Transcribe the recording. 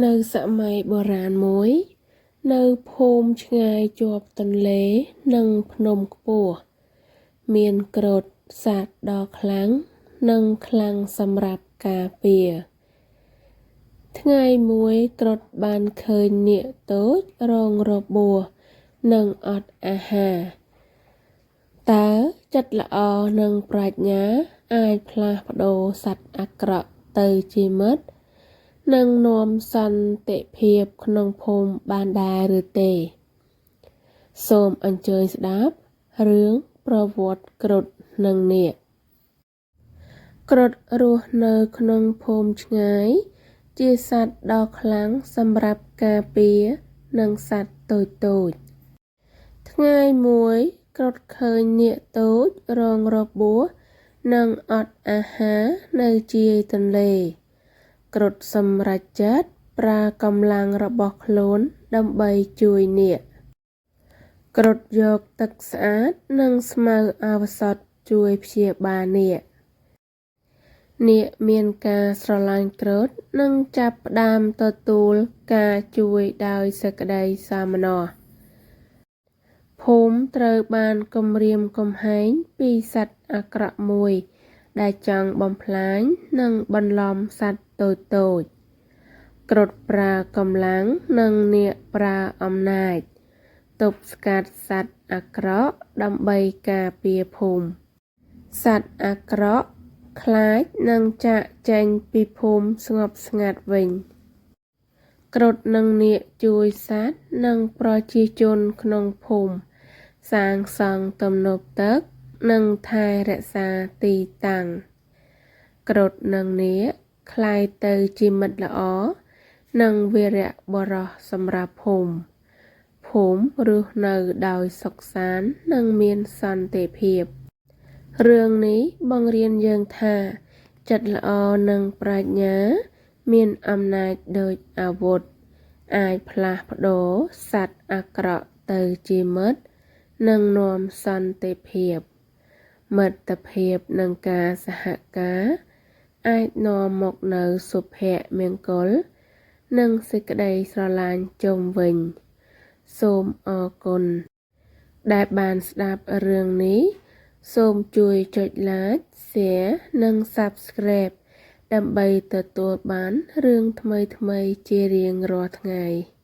នៅសម័យបុរាណមួយ នៅភូមិឆ្ងាយជាប់ទន្លេនិងភ្នំខ្ពស់ មានគ្រុឌសត្វដ៏ខ្លាំងនិងខ្លាំងសម្រាប់ការពារ ថ្ងៃមួយគ្រុឌបានឃើញនាគតូចរងរបួសនិងអត់អាហារ តើចិត្តល្អនិងប្រាជ្ញាអាចផ្លាស់ប្ដូរសត្វអាក្រក់ទៅជាមិត្ត និងនាំសន្តិភាពក្នុងភូមិបានដែរឬទេ សូមអញ្ជើញស្ដាប់រឿងប្រវត្តិគ្រុឌនិងនាគ គ្រុឌរស់នៅក្នុងភូមិឆ្ងាយ ជាសត្វដ៏ខ្លាំងសម្រាប់ការពារនិងសត្វតូចៗ ថ្ងៃមួយគ្រុឌឃើញនាគតូចរងរបួសនិងអត់អាហារនៅជាយទន្លេ គ្រុឌសម្រេចចិត្តប្រើកម្លាំងរបស់ខ្លួនដើម្បីជួយនាគ គ្រុឌយកទឹកស្អាតនិងស្មៅឱសថជួយព្យាបាលនាគ នាគមានការស្រឡាញ់គ្រុឌនិងចាប់ផ្ដើមទទួលការជួយដោយសេចក្តីសោមនស្ស ភូមិត្រូវបានគំរាមកំហែងពីសត្វអាក្រក់មួយដែលចង់បំផ្លាញនិងបន្លំសត្វតូចៗ គ្រុឌប្រើកម្លាំងនិងនាគប្រើអំណាច ទប់ស្កាត់សត្វអាក្រក់ដើម្បីការពារភូមិ សត្វអាក្រក់ខ្លាចនិងចាកចេញពីភូមិស្ងប់ស្ងាត់វិញ គ្រុឌនិងនាគជួយសត្វនិងប្រជាជនក្នុងភូមិសាងសង់ទំនប់ទឹកនិងថែរក្សាទីតាំង គ្រុឌនិងនាគក្លាយទៅជាមិត្តល្អនិងវីរបុរសសម្រាប់ភូមិ ភូមិរស់នៅដោយសុខសាន្តនិងមានសន្តិភាព រឿងនេះបង្រៀនយើងថា ចិត្តល្អនិងប្រាជ្ញាមានអំណាចដូចអាវុធ អាចផ្លាស់ប្ដូរសត្វអាក្រក់ទៅជាមិត្ត និងនាំសន្តិភាព មិត្តភាពនិងការសហការអាចនាំមកនូវសុភមង្គល និងសេចក្តីស្រឡាញ់ជុំវិញ សូមអរគុណដែលបានស្ដាប់រឿងនេះ សូមជួយចុច Like Share និង Subscribe ដើម្បីទទួលបានរឿងថ្មីៗជារៀងរាល់ថ្ងៃ។